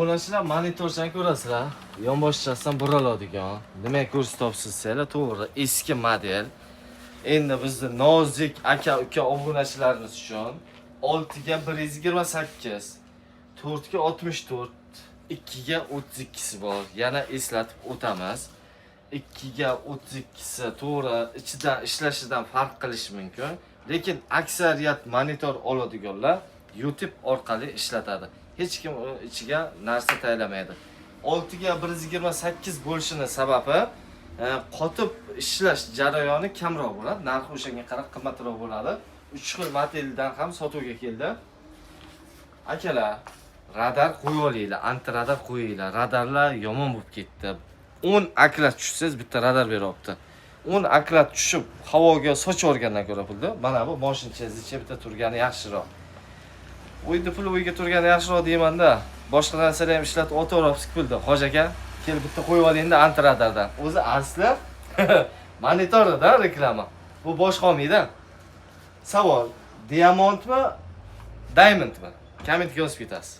Obunachilar, monitorchani ko'rasizlar. Yonboshchasidan buraladigan. Nima ko'rsatyapsiz desanglar, to'g'ri, eski model. Endi bizni nozik aka uka obunachilarimiz uchun 6 ga 128, 4 ga 64, 2 ga 32 si bor. Yana eslatib o'tamiz. 2 ga 32 si to'g'ri, ichidan ishlashidan farq qilishi mumkin. Lekin aksariyat monitor oladiganlar YouTube orqali ishlatadi. Hech kim uni ichiga narsa taylamaydi. 6 ga 128 bo'lishini sababi qotib ishlash jarayoni kamroq bo'ladi. Narxi o'shanga qarab qimmatroq bo'ladi. 3 xil modeldan ham sotuvga keldi. Akalar, radar qo'yib olinglar, antiradar qo'yinglar. Radarlar yomon bo'lib ketdi. 10 aklat tushsangiz, bitta radar beryapti. 10 aklat tushib havoga sochib yuborgandan ko'ra pulni mana bu moshinchangiz ichida bitta turgani yaxshiroq. Uyda pul uyga turgani yaxshiroq deymanda. Boshqa narsalar ham ishlatib otaveryapsiz pulni. Hoji aka, kelib bitta qo'yib olingda antiradardan. O'zi asli monitorda reklama. Bu boshqa olmaydi. Savol: diamondmi, diamondmi? Kommentga yozib ketasiz.